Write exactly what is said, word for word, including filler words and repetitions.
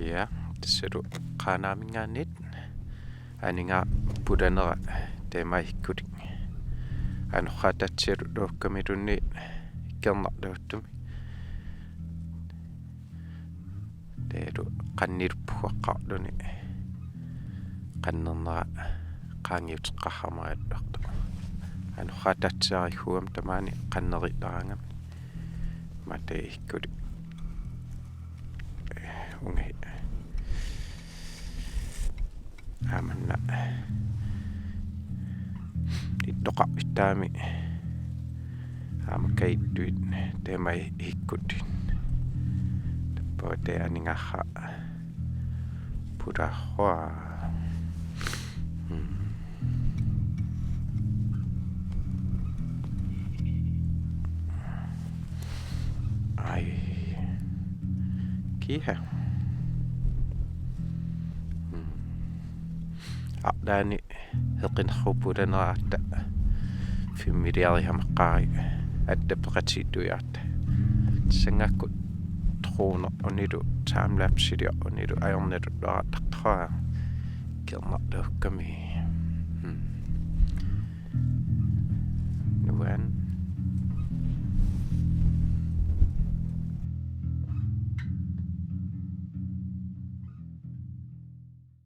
Ja, tassalu Qaanaaminngaanniit aningaasaq pulanera taama isikkulik. Anorraataatsialu taakkununnga Kernarluuttumi. Taavalu qanniluppugaqarluni qannernera qaangiuteqqaarama ajortoq. Anorraataatsiariguugami tamaani qannerillaraangami. Mata isikkulik. Unga. Aamma una. Ittoqarfittaami. Aamma kaittuit. Taama isikkulik. Tappavata aningaasaq pulaarpaa. Hmm. Ai. Kiha. Hmm. Arlaanni heqinerrup pulanera aatsaat filmiliariamaqqaarami, aatsaat peqatigiittuiaat. Sangakkut droner unilu, timelapsiliorlunilu ajornatut luarattartoraa. Kernarluukkami.